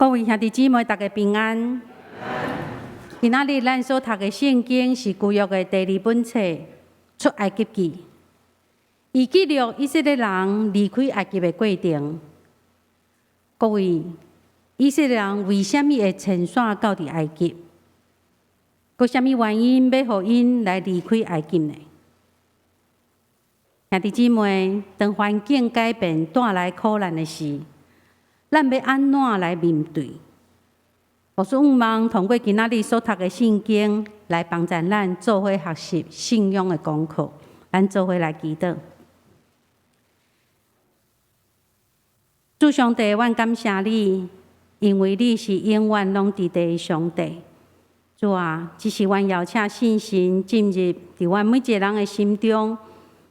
各位兄弟姊妹，大家平安。今仔日咱所讀的聖經是舊約的第二本冊《出埃及記》，伊記錄以色列人離開埃及的過程。各位，以色列人為啥物會遷徙到佇埃及？閣啥物原因欲予𪜶來離開埃及呢？兄弟姊妹，當環境改變帶來苦難的時，咱欲按怎來面對？牧師向望通過今仔日所讀的聖經來幫助咱做伙學習信仰的功課。咱做伙來祈禱。主上帝，阮感謝你，因為你是永遠攏佇地的上帝。主啊，只是阮邀請聖神進入佇阮每一个人的心中，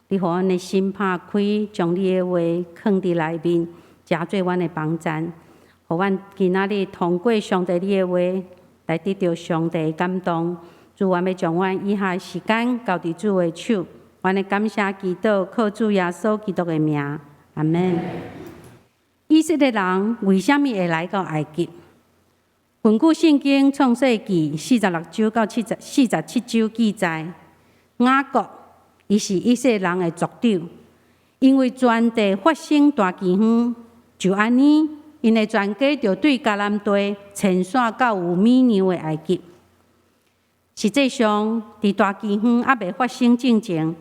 你予阮的心拍開，將你的話囥佇內面，成做阮的幫贊，予阮今仔日通過上帝你的話來得著上帝的感動。主，阮欲將阮以下的時間交佇主的手，阮的感謝祈禱靠主耶穌基督的名，阿們。以色列人為啥物會來到埃及？根據聖經創世記46章到47章記載，雅各伊是以色列人的族長，因為全地發生大饑荒，就按呢，𪜶的全家就對迦南地遷徙到有米糧的埃及。實際上，佇大饑荒猶未發生之前，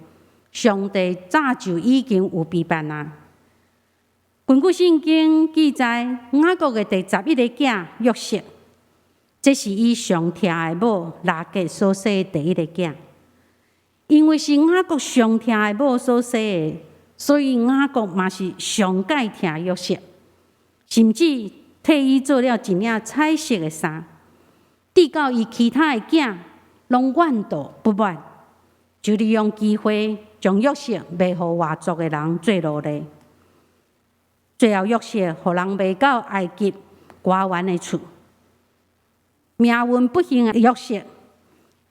上帝早就已經有備辦啊。根據聖經記載，雅各的第11個囝約瑟，這是伊上疼的某拉結所生的第一个囝。因為是雅各上疼的某所生的，所以雅各嘛是上蓋疼約瑟，甚至替伊做了一領彩色的衫，直到伊其他的囝攏怨妒不滿，就利用機會將約瑟賣予外族的人做奴隸。最後，約瑟予人賣到埃及官員的厝。命運不幸的約瑟，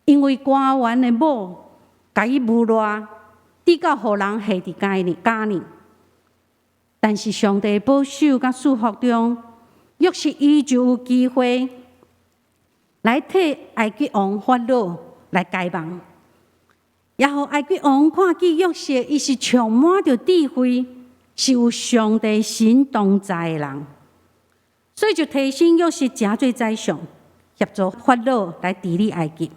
因為官員的某共伊侮辱，直到予人下佇監裡監裡。但是上帝保守佮祝福中，約瑟伊就有機會來替埃及王法老來解夢，也予埃及王看見約瑟，伊是充滿著智慧，是有上帝神同在的人，所以就提升約瑟成做宰相，協助法老來治理埃及。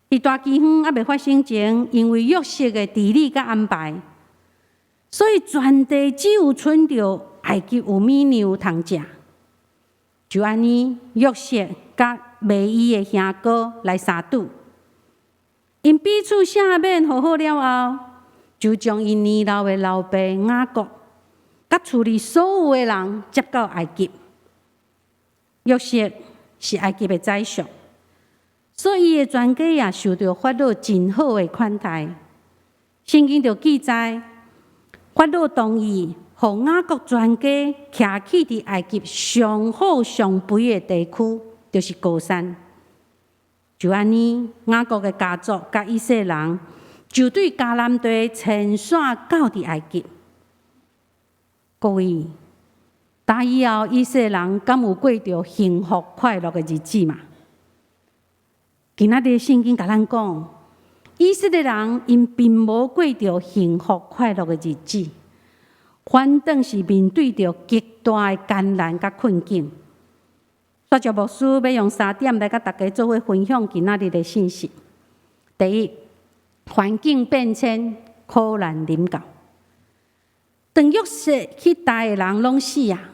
佇大饑荒猶未發生前，因為約瑟的治理佮安排，所以全地只有賰著埃及有米糧通食。就按呢，約瑟佮賣伊的兄哥來相拄，𪜶彼此赦免和好了後，就將𪜶年老的老爸雅各，佮厝裡所有的人接到埃及。約瑟是埃及的宰相，所以伊的全家也受著法老真好的款待。聖經就記載，法老同意予雅各全家徛起佇埃及上好上肥的地區，就是歌珊。就按呢，雅各的家族佮以色列人就對迦南地遷徙到佇埃及。各位，打以後以色列人敢有過著幸福快樂的日子嗎？今仔日聖經共咱講，以色列人𪜶並無過著幸福快樂的日子，反轉是面對著極大的艱難佮困境。煞著牧師欲用三點來佮大家做伙分享今仔日的信息。第一，環境變遷，苦難臨到。當約瑟彼代的人攏死啊，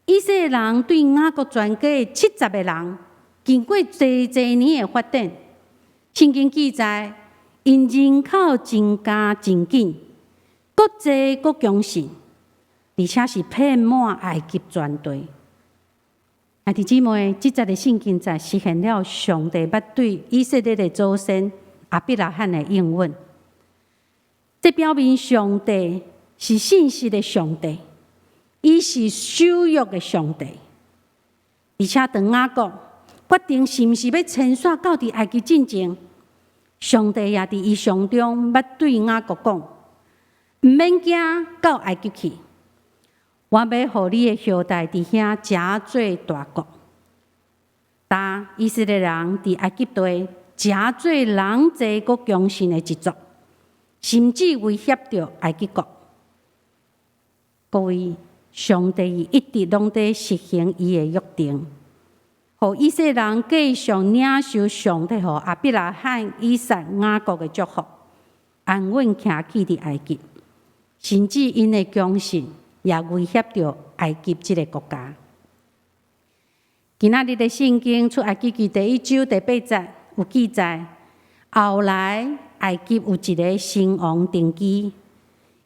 以色列人對雅各全家70個人，經過濟濟年的發展，聖經記載，𪜶人口增加真緊，閣濟閣強盛，而且是遍滿埃及全地。兄弟姊妹，這節的聖經在實現了上帝捌對以色列的祖先亞伯拉罕的應允。這表明上帝是信實的上帝，伊是守約的上帝。而且當雅各決定是毋是欲遷徙到佇埃及進前，上帝也佇異象中捌對雅各講：毋免驚到埃及去，我欲予你的後代佇遐成做大國。當以色列人佇埃及地成做人濟閣強盛的一族，甚至威脅著埃及國。各位，上帝伊一直攏佇實行伊的約定，予以色列人繼續領受上帝予亞伯拉罕、以撒、雅各的祝福，安穩徛起佇埃及，甚至𪜶的強盛也威脅著埃及這个國家。今仔日的聖經出埃及記第一章第八節有記載，後來埃及有一个新王登基，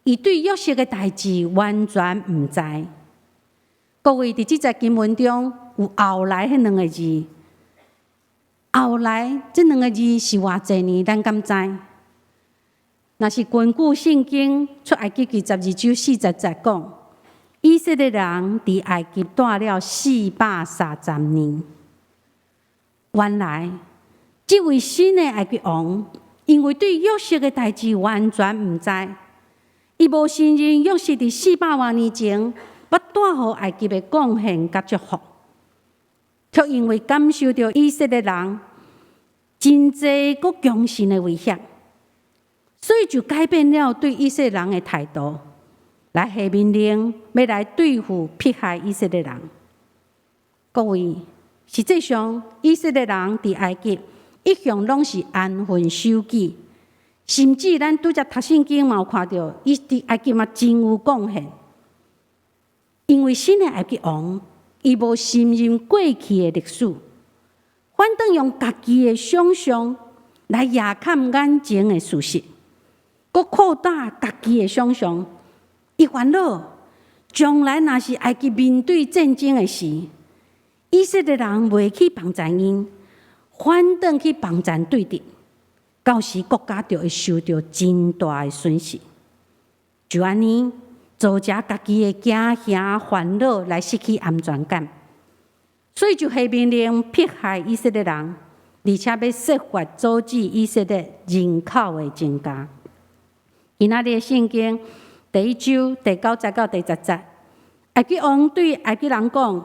伊對約瑟的代誌完全毋知。各位，佇這節經文中有後來彼兩个字，後來這兩个字是偌濟年，咱敢知？若是根據聖經出埃及記12章40節講，以色列人佇埃及蹛了430年。原來，這位新的埃及王，因為對約瑟的代誌完全毋知，伊無承認約瑟佇四百外年前捌帶予埃及的貢獻佮祝福，卻因為感受著以色列人真濟閣強盛的威脅，所以就改變了對以色列人的態度，來下命令，欲來對付迫害以色列人。各位，實際上以色列人佇埃及一向攏是安分守己，甚至咱拄才讀聖經嘛有看著，伊佇埃及嘛真有貢獻。因為新的埃及王，伊無承認過去的歷史，反轉用家己的想像來掩蓋眼前的事實，閣擴大家己的想像。伊煩惱，將來若是埃及面對戰爭的時，以色列人袂去幫贊𪜶，反轉去幫贊對敵，到時國家就會受著真大的損失。就按呢，造成家己的驚嚇煩惱來失去安全感，所以就下命令迫害以色列人，而且欲設法阻止以色列人口的增加。今仔日的聖經第一章第九節到第十節，埃及王對埃及人講：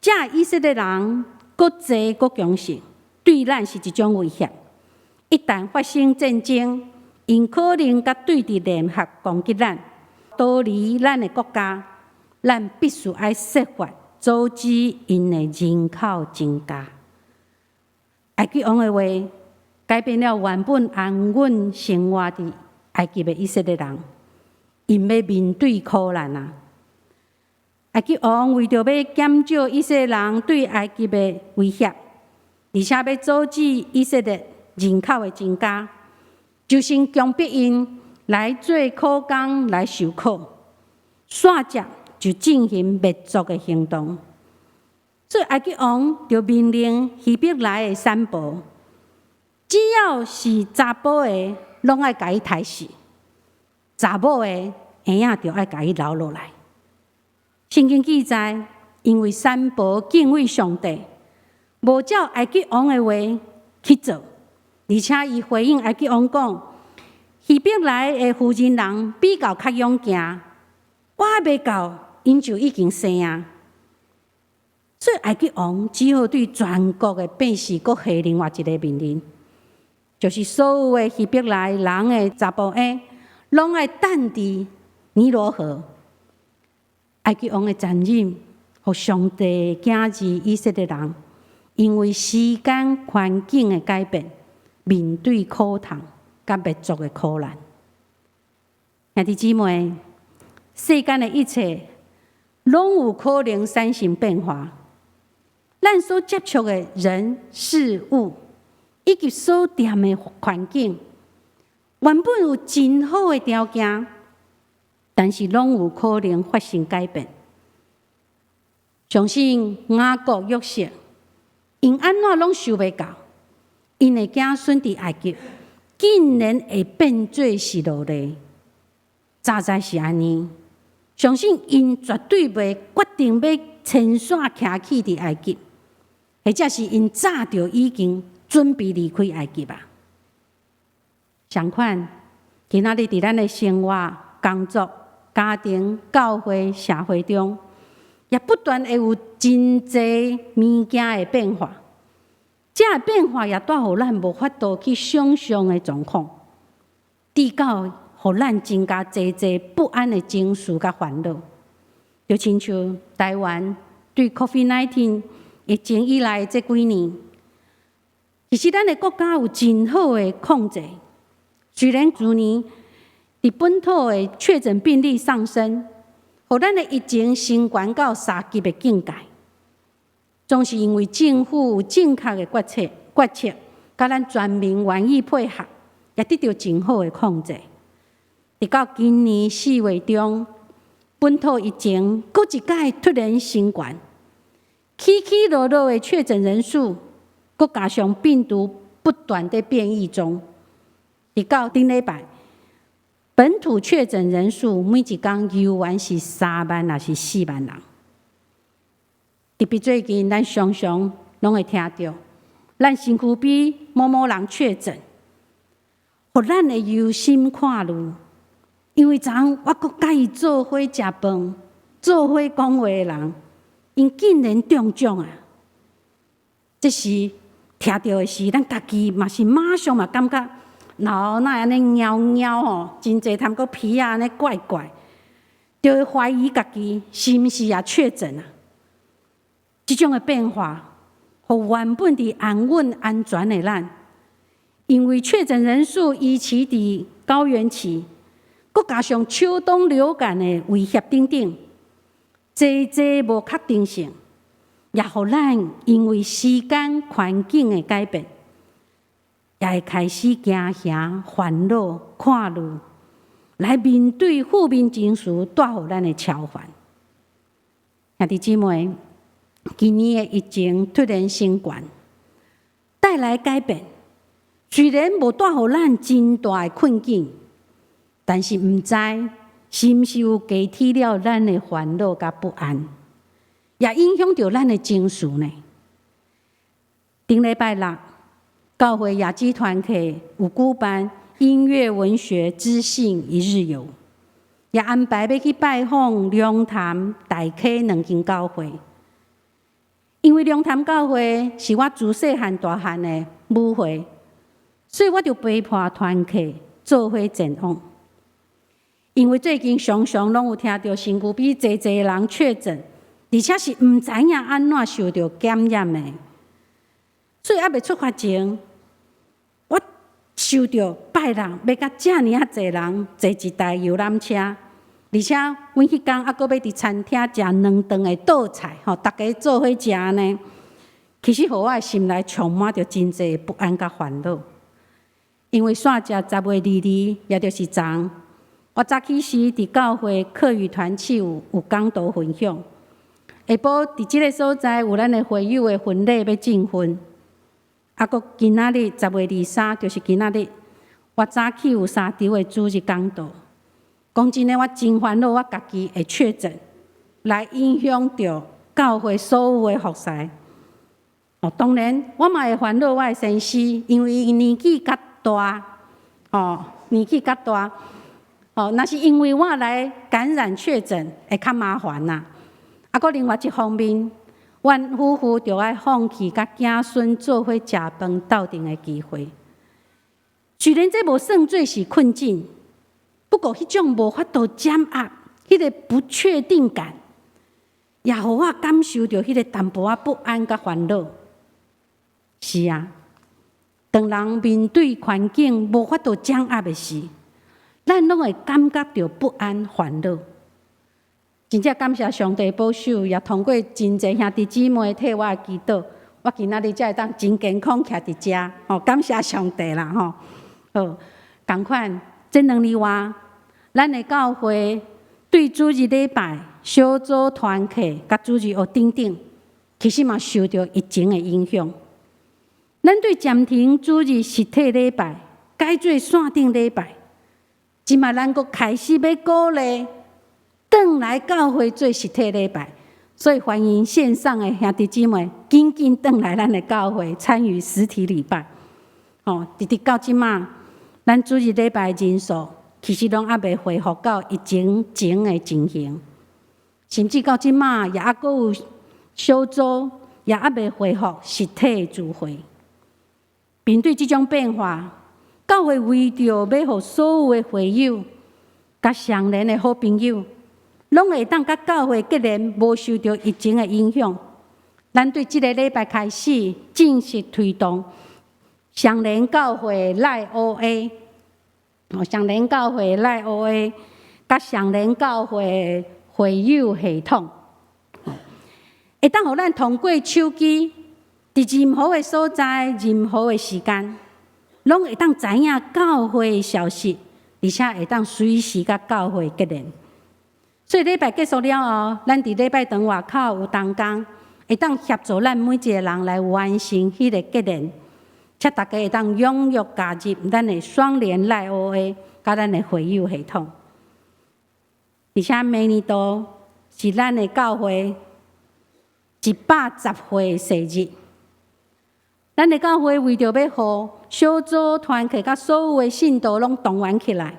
這以色列人閣濟閣強盛，對咱是一種威脅。一旦發生戰爭，𪜶可能佮對敵聯合攻擊咱，逃離咱的國家。咱必須愛設法阻止𪜶的人口增加。埃及王的話改變了原本安穩生活佇埃及的以色列人，𪜶欲面對苦難啊！埃及王為著欲減少以色列人對埃及的威脅，而且欲阻止以色列人口的增加，就先強迫𪜶來做苦工來受苦，煞接就進行滅族的行動。所以埃及王就命令希伯來的產婆，只要是查埔的，攏愛共伊刣死；查某的，嬰仔就愛共伊留落來。聖經記載，因為產婆敬畏上帝，無照埃及王的話去做，而且伊回應埃及王講：希伯來的婦人人比猴較勇健，我猶未到，𪜶就已經生啊。所以埃及王只好對全國的百姓閣下另外一个命令，就是所有的希伯來人的查埔嬰，攏愛擲佇尼羅河。埃及王的殘忍，予上帝的囝兒以色列人，因為時間環境的改變，面對苦痛佮滅族的苦難。兄弟姊妹，世間的一切攏有可能產生變化。咱所接觸的人事物，以及所踮的環境，原本有真好的條件，但是攏有可能發生改變。相信雅各、約瑟，𪜶按怎攏想袂到，𪜶的子孫佇埃及，竟然會變做是奴隸。早知是按呢，相信𪜶絕對袂決定欲遷徙徛起佇埃及，或者是𪜶早就已經準備離開埃及啊。相款，今仔日佇咱的生活、工作、家庭、教會、社會中，也不斷會有真濟物件的變化。這个變化也帶予咱無法度去想像的狀況，直到予咱增加濟濟不安的情緒佮煩惱。就親像台灣對 COVID-19 疫情以來這幾年，其實咱的國家有真好的控制。雖然去年佇本土的確診病例上升，予咱的疫情升懸到3級的警戒，總是因為政府有正確的決策，佮咱全民願意配合，也得著真好的控制。直到今年4月中，本土疫情閣一擺突然升懸，起起落落的確診人數，閣加上病毒不斷的變異中，直到頂禮拜，本土確診人數每一工猶原是3萬，抑是4萬人。特別最近，咱常常攏會聽著，咱身軀邊某某人確診，予咱會憂心看慮，因為昨昏我閣佮伊做伙食飯、做伙講話的人，𪜶竟然中獎啊！這時聽著的是，咱家己嘛是馬上嘛感覺腦哪會按呢撓撓吼，真濟通閣皮仔按呢怪怪，就會懷疑家己是毋是也確診啊？這種的變化，予原本佇安穩安全的咱，因為確診人數維持佇高原期，閣加上秋冬流感的威脅等等，濟濟無確定性，也予咱因為時間環境的改變，也會開始驚嚇、煩惱、看慮，來面對負面情緒帶予咱的超煩。兄弟姊妹，今年的疫情突然升懸，帶來改變，雖然無帶予咱真大的困境，但是毋知是毋是有加添了咱的煩惱佮不安，也影響著咱的情緒呢？頂禮拜六，教會雅基團契有舉辦音樂文學知性一日遊，也安排欲去拜訪龍潭、大溪兩間教會。因為龍潭教會是我自細漢大漢的母會，所以我就陪伴團契做伙前往。因為最近常常攏有聽著身軀邊濟濟人確診，而且是毋知影按怎受著感染的，所以猶未出發前，我想著拜六欲佮遮爾仔濟人坐一台遊覽車，而且阮彼工猶閣欲佇餐廳食兩頓的桌菜，吼，逐家做伙食呢。其實予我的心內充滿著真濟不安佮煩惱，因為煞食10月22，也就是昨昏，我早起時佇教會課餘團契有講道分享，下晡佇這个所在有咱的會友的婚禮欲證婚，啊，閣今仔日10月23，就是今仔日，我早起有三場的主日講道。講真的，我真煩惱，我家己會確診，來影響著教會所有的服侍。哦，當然我嘛會煩惱我的先生，因為伊年紀較大，哦，年紀較大，哦，若是因為我來感染確診，會較麻煩啦。啊，閣另外一方面，阮夫婦著愛放棄佮囝孫做伙食飯鬥陣的機會。雖然這無算做是困境，不過彼種無法度掌握，彼个不確定感，也予我感受著彼个淡薄仔不安佮煩惱。是啊，當人面對環境無法度掌握的時，咱攏會感覺著不安、煩惱。真正感謝上帝保守，也通過真濟兄弟姊妹替我祈禱，我今仔日才會當真健康徛佇遮。吼，感謝上帝啦！吼，好，仝款，這2年外，咱的教會對主日禮拜、小組團契、佮主日學等等，其實嘛受著疫情的影響。咱對暫停主日實體禮拜，改做線頂禮拜。這馬咱閣開始欲鼓勵，轉來教會做實體禮拜，所以歡迎線上的兄弟姊妹，緊緊轉來咱的教會參與實體禮拜。哦，直直到這馬，咱主日禮拜人數其實攏猶未恢復到疫情前的情形，甚至到這馬也猶閣有小組也猶未恢復實體聚會。面對這種變化，教會為著欲予所有的會友、佮相連的好朋友，攏會當佮教會結連，無受著疫情的影響。咱對這个禮拜開始正式推動相連教會 LINE OA，哦，相連教會 LINE OA，佮相連教會會友系統，會當予咱通過手機，佇任何的所在、任何的時間，攏會當知影教會的消息，而且會當隨時佮教會結連。所以禮拜結束了後，咱佇禮拜堂外口有同工，會當協助咱每一个人來完成彼個結連，請大家會當踴躍加入咱的雙聯 LINE OA，佮咱的會友系統。而且明年度是咱的教會110歲生日，咱的教會為著欲予小組團契佮所有的信徒攏動員起來，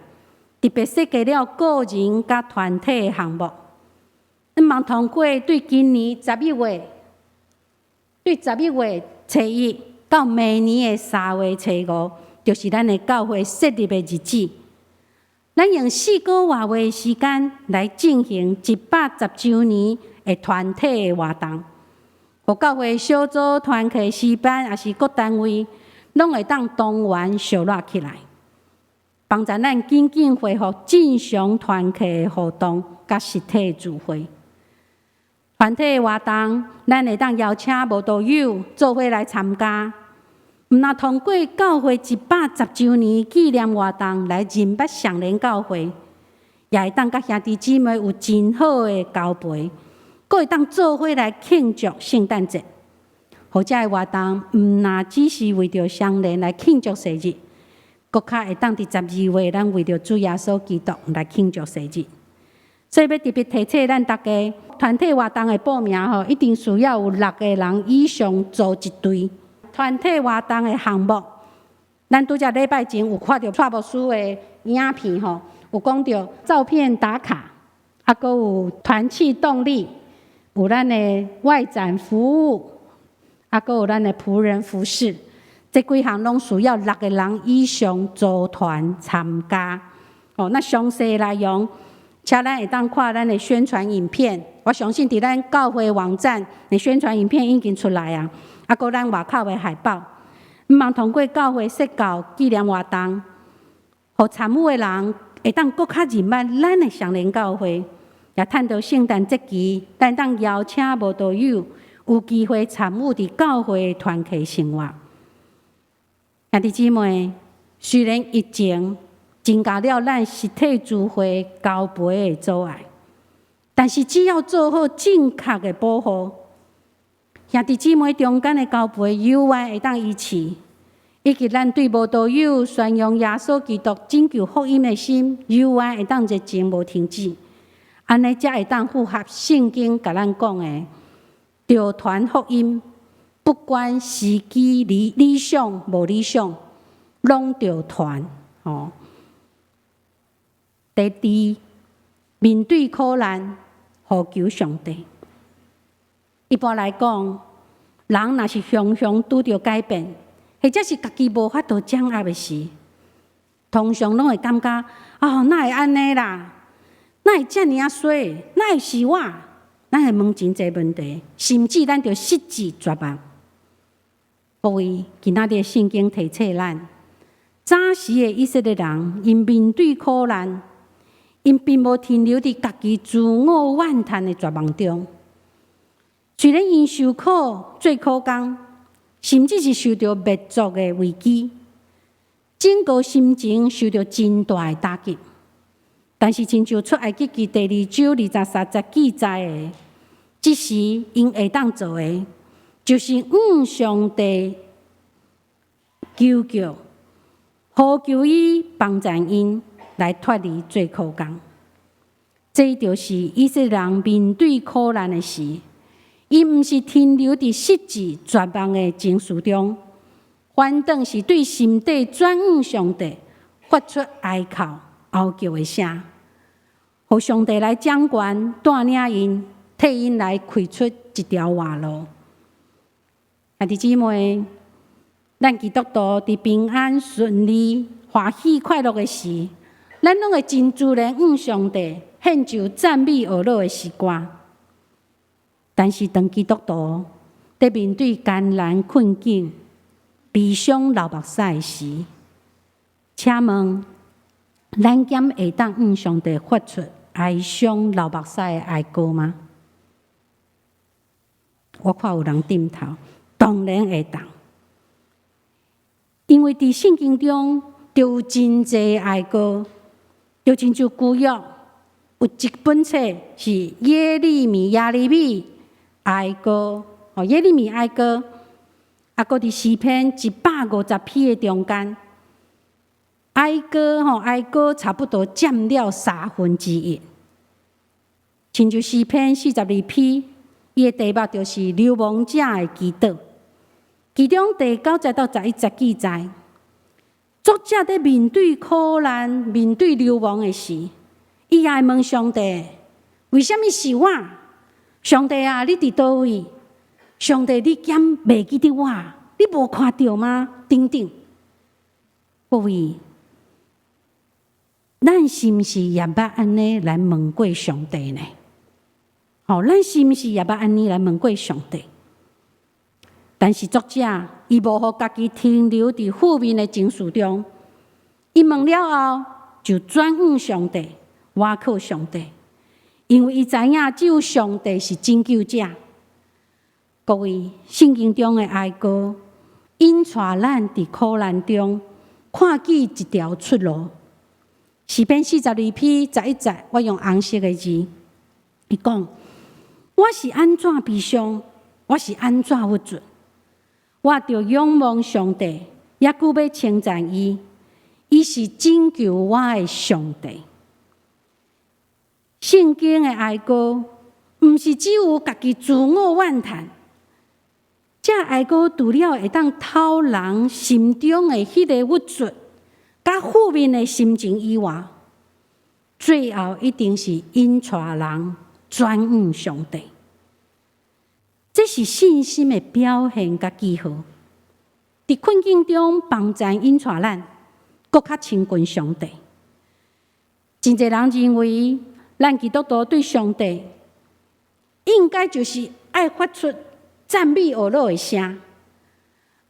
特別設計了個人佮團體的項目。希望通過對今年十一月，對11月初1到明年的3月初5，就是咱的教會設立的日子。咱用4個外月的時間來進行110週年的團體的活動，予教會小組、團契、詩班，抑是各單位，攏會當動員相熱起來，幫助咱緊緊恢復正常團契的活動佮實體聚會。團體的活動，咱會當邀請慕道友做伙來參加。毋若通過教會110週年紀念活動來認捌相連教會，也會當佮兄弟姊妹有真好的交陪，閣會當做伙來慶祝聖誕節。予這个活動，毋若只是為著相連來慶祝生日，閣較會當佇12月，咱為著主耶穌基督來慶祝生日。所以欲特別提醒咱大家，團體活動的報名吼，一定需要有六個人以上組一隊。團體活動的項目，咱拄才禮拜前有看著蔡牧師的影片吼，有講著照片打卡，啊，閣有團契動力，有咱的外展服務，啊，閣有咱的僕人服侍，這幾項攏需要六個人以上組團參加。哦，那詳細內容，請咱會當看咱的宣傳影片。我相信佇咱教會網站的宣傳影片已經出來啊。啊，閣咱外口的海報，希望通過教會設教紀念活動，予參與的人會當閣較認捌咱的相連教會，也趁著聖誕節期，咱當邀請慕道友有機會參與佇教會團契生活。兄弟姊妹，雖然疫情增加了咱實體聚會交陪的阻礙，但是只要做好正確的保護，兄弟姊妹中間的交陪猶原會當維持，以及咱對慕道友宣揚耶穌基督拯救福音的心，猶原會當熱情無停止。按呢才會當符合聖經共咱講的，著傳福音，不管時機理理想無理想，攏著傳。哦。第二，面對苦難，呼求上帝。一般來講，人若是常常拄著改變，或者是家己無法度掌握的時，通常攏會感覺哦，哪會按呢啦？哪會遮爾仔衰？哪會是我？咱會問真濟問題，甚至咱就失志絕望。各位，今仔日聖經提醒咱，早時的以色列人，𪜶面對苦難，𪜶並無停留佇家己自我怨嘆的絕望中。雖然𪜶受苦做苦工，甚至是受著滅族的危機，整個心情受著真大的打擊。但是，親像出埃及記第二章23節記載的，這時𪜶會當做的，就是向上帝求告，呼求伊幫助𪜶來脫離做苦工。這就是以色列人面對苦難的時，𪜶毋是停留佇失志絕望的情緒中，反轉是對心底轉向上帝，發出哀哭。嚎叫的聲，予上帝來掌權，帶領𪜶，替𪜶來開出一條活路。兄弟姊妹，咱基督徒佇平安順利、歡喜快樂的時，咱攏會真自然向上帝獻上讚美呵咾的詩歌。但是當基督徒佇面對艱難困境、悲傷流目屎的時，請問，咱敢會當向上帝發出哀傷流目屎的哀歌嗎？我看有人點頭，當然會當。因為佇聖經中就有真濟哀歌，就親像舊約有一本冊是耶利米耶利米哀歌，哦，耶利米哀歌，啊，閣佇詩篇150篇的中間，哀歌吼，哀歌差不多佔了三分之一。親像詩篇42篇，伊的題目就是流亡者的祈禱。其中第九節到十一節記載，作者佇面對苦難、面對流亡的時，伊也會問上帝：為啥物是我？上帝啊，你佇佗位？上帝，你敢袂記得我？你無看著嗎？等等。各位，咱是毋是也捌按呢來問過上帝呢？吼，咱是毋是也捌按呢來問過上帝？但是作者伊無予家己停留佇負面的情緒中，伊問了後就轉向上帝，倚靠上帝，因為伊知影只有上帝是拯救者。各位，聖經中的哀歌，引帶咱佇苦難中看見一條出路。詩篇42篇11節，我用紅色的字，伊講：我是按怎悲傷，我是按怎鬱卒。我著仰望上帝，猶閣欲稱讚伊，伊是拯救我的上帝。聖經的哀歌，毋是只有家己自我怨嘆，這哀歌除了會當透人心中的彼个鬱卒、佮負面的心情以外，最後一定是引帶人轉向上帝。這是信心的表現佮記號。佇困境中幫助引帶咱，閣較親近上帝。真濟人認為，咱基督徒對上帝應該就是愛發出讚美呵咾的聲，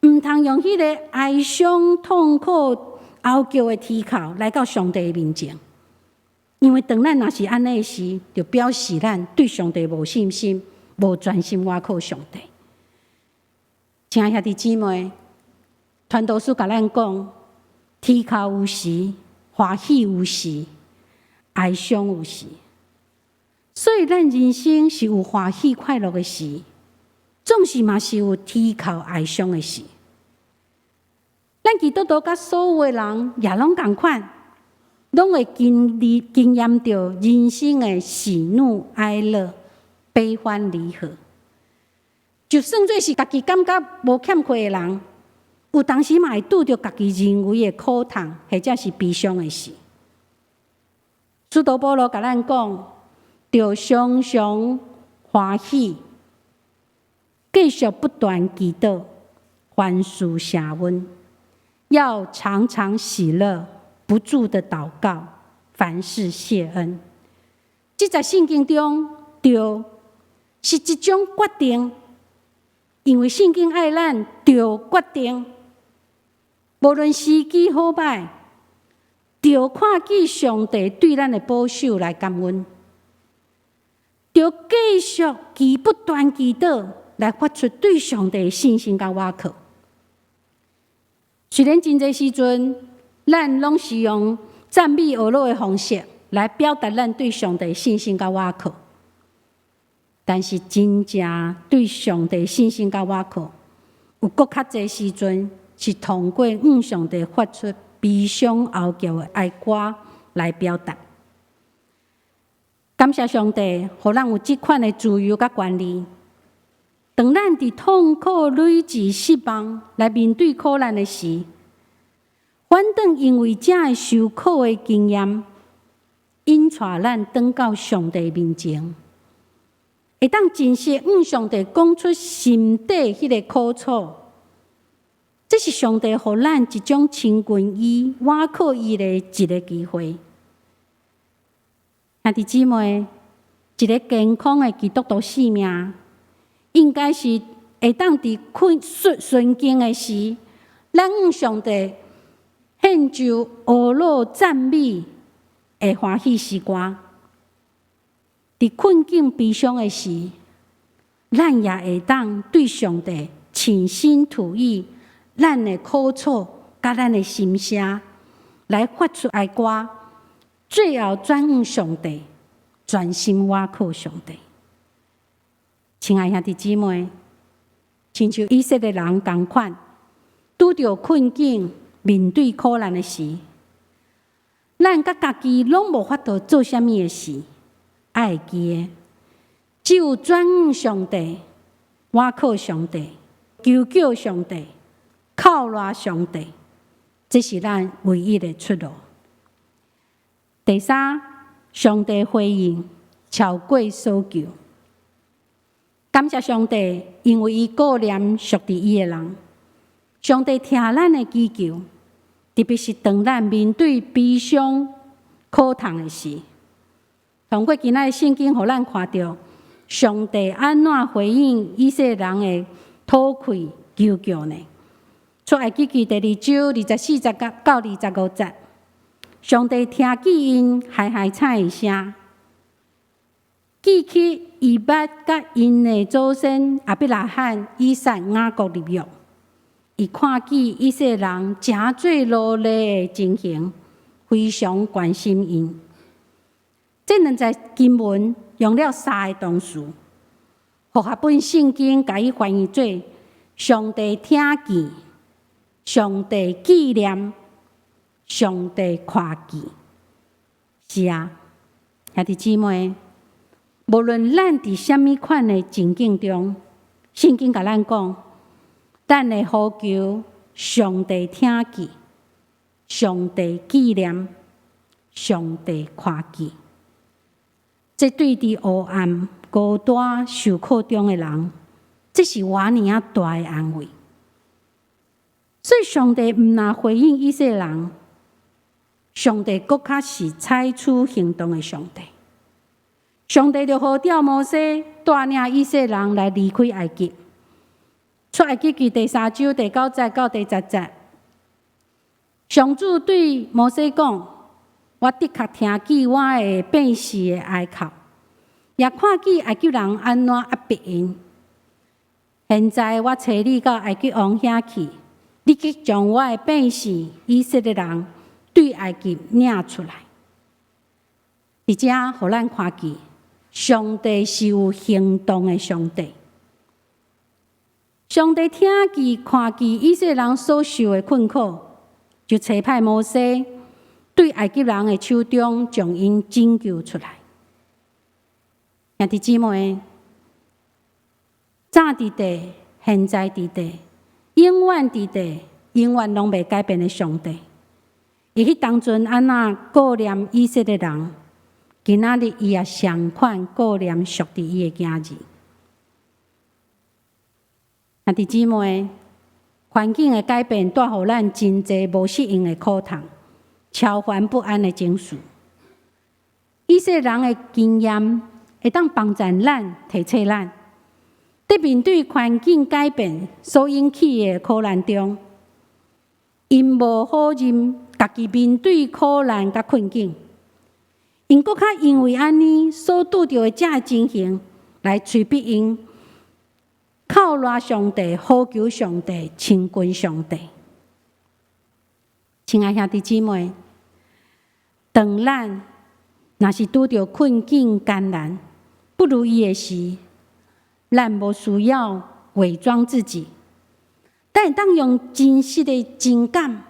毋通用彼个哀傷、痛苦、哀叫的啼哭來到上帝的面前。因為當咱若是按呢時，就表示咱對上帝無信心，無專心倚靠上帝。親愛兄弟姊妹，傳道書共咱講：啼哭有時，歡喜有時，哀傷有時。所以，咱人生是有歡喜快樂的時，總是嘛是有啼哭哀傷的時。咱基督徒佮所有的人也攏仝款，攏會經歷經驗著人生的喜怒哀樂、悲歡離合。就算做是家己感覺無欠缺的人，有當時嘛會拄著家己認為的苦痛，或者是悲傷的事。使徒保羅共咱講，著常常歡喜，繼續不斷祈禱，凡事謝恩，要常常喜樂，不住的禱告，凡事謝恩。這在聖經中，著是一種決定，因為聖經愛咱著決定，無論時機好䆀，著看見上帝對咱的保守來感恩，著繼續祈不斷祈禱來發出對上帝的信心佮倚靠。雖然真濟時陣，咱攏是用讚美呵咾的方式來表達咱對上帝的信心佮倚靠，但是真正對上帝信心佮倚靠，有閣較濟時陣是通過向上帝發出悲傷哀叫的哀歌來表達。感謝上帝，予咱有這款的自由佮權利。當咱佇痛苦累積失望來面對苦難的時，反轉因為這个受苦的經驗，引帶咱轉到上帝面前，會當真實向上帝講出心底彼个苦楚。這是上帝予咱一種親近伊、倚靠伊的一个機會。兄弟姊妹，一个健康的基督徒生命，應該是會當佇困順順境的時，咱向上帝獻上呵咾讚美的歡喜詩歌；佇困境悲傷的時，咱也會當對上帝傾心吐意，咱的苦楚佮咱的心聲，來發出哀歌，最後轉向上帝，專心倚靠上帝。親愛兄弟姊妹，親像以色列人仝款，拄著困境、面對苦難的時，咱佮家己攏無法度做啥物的時，愛會記得，只有轉向上帝、倚靠上帝、求叫上帝、靠賴上帝，這是咱唯一的出路。第三，上帝回應超過所求。感謝上帝，因為伊顧念屬佇伊的人。上帝聽咱的祈求，特別是當咱面對悲傷、苦痛的時。通過今仔的聖經，予咱看著上帝按怎回應以色列人的討氣求叫呢？出埃及記第二章24節到25節，上帝聽見𪜶哀哀慘的聲，記起伊捌佮𪜶的祖先亞伯拉罕、以撒、雅各立約。伊看見以色列人成做奴隸的情形，非常關心𪜶。這兩節經文用了三個動詞，和合本聖經共伊翻譯做：上帝聽見、上帝紀念、上帝看見。是啊，兄弟姊妹，無論咱佇啥物款的情境中，聖經共咱講，咱的呼求，上帝聽見，上帝紀念，上帝看見。這對佇黑暗、孤單、受苦中的人，這是偌爾仔大的安慰。所以，上帝毋但回應以色列人，上帝閣較是採取行動的上帝。上帝就呼召摩西帶領以色列人來離開埃及。出埃及記第三章第九節到第十節，上主對摩西講：我的確聽見我的百姓的哀哭，也看見埃及人按怎壓迫𪜶。現在我差你到埃及王遐去，你去將我的百姓以色列人對埃及領出來。佇遮，予咱看見，上帝是有行動的上帝。上帝聽見、看見以色列人所受的困苦，就差派摩西對埃及人的手中將𪜶拯救出來。兄弟姊妹，早佇地，現在佇地，永遠佇地，永遠攏袂改變的上帝，伊彼當陣按怎顧念以色列人，今仔日伊也相款顧念屬佇伊的囝兒。兄弟姊妹，環境的改變帶予咱真濟無適應的苦痛、超煩不安的情緒。以色列人的經驗會當幫助咱、提醒咱，佇面對環境改變所引起的苦難中，𪜶無否認家己面對苦難佮困境，𪜶閣較因為按呢所拄著的這个情形，來催逼𪜶靠賴上帝、呼求上帝、親近上帝。親愛兄弟姊妹，當咱若是拄著困境艱難、不如意的時，咱無需要偽裝自己，但會當用真實的情感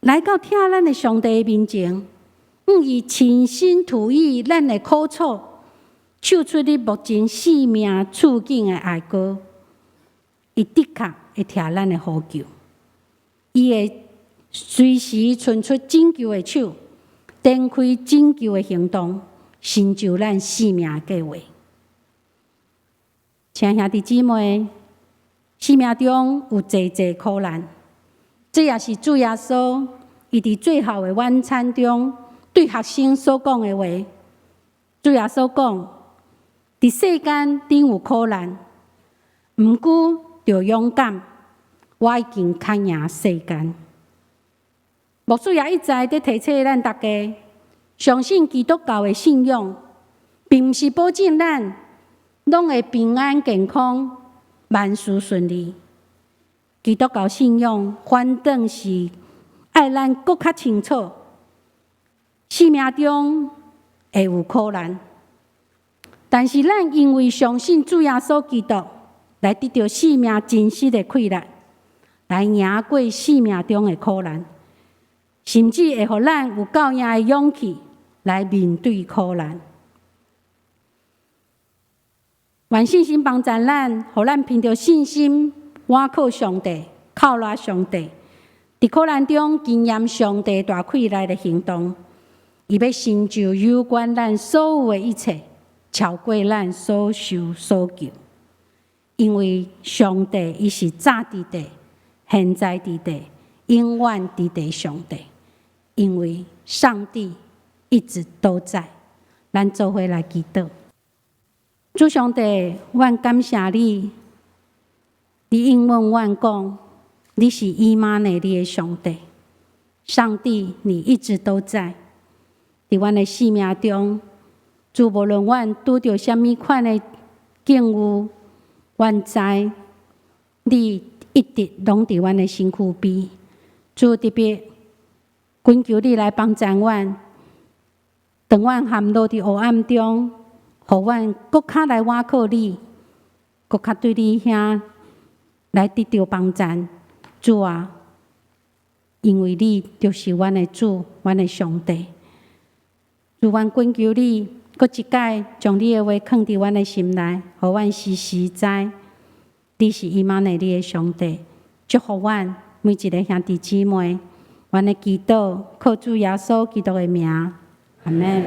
來到疼咱的上帝面前，向伊傾心吐意咱的苦楚，唱出你目前生命處境的哀歌，伊的確會聽咱的呼求，伊會隨時伸出拯救的手，展開拯救的行動，成就咱生命的計劃。親愛兄弟姊妹，生命中有濟濟苦難，這也是主耶穌伊佇最後的晚餐中對學生所講的話。主耶穌講：佇世間恁有苦難，毋過著勇敢，我已經較贏世間。牧師也一再佇提醒咱大家，相信基督教的信仰，並毋是保證咱攏會平安健康、萬事順利。基督教信仰反轉是愛咱閣較清楚，生命中會有苦難，但是咱因為相信主耶穌基督，來得著生命真實的氣力，來贏過生命中的苦難，甚至會予咱有夠贏的勇氣來面對苦難。願信心幫助咱，予咱憑著信心，倚靠上帝，靠賴上帝，佇苦難中經驗上帝大氣力的行動，伊欲成就有關咱所有的一切，超過咱所想所求。因為上帝伊是早佇地，現在佇地，永遠佇地上帝。因為上帝一直都在，咱做伙來祈禱。主上帝，阮感謝你，你應允阮講，你是以馬內利的上帝。上帝，你一直都在，佇阮的生命中，主無論阮拄著啥物款的境遇，阮知你一直攏佇阮的身軀邊。主特別懇求你來幫助阮，當阮陷落佇黑暗中，予阮閣較來倚靠你，閣較對你遐來得著幫助。主啊，因為你就是阮的主，阮的上帝。主，阮懇求你，閣一擺將你的話囥佇阮的心內，予阮時時知你是以馬內利的上帝。祝福阮每一个兄弟姊妹，阮的祈禱靠主耶穌基督的名，阿們。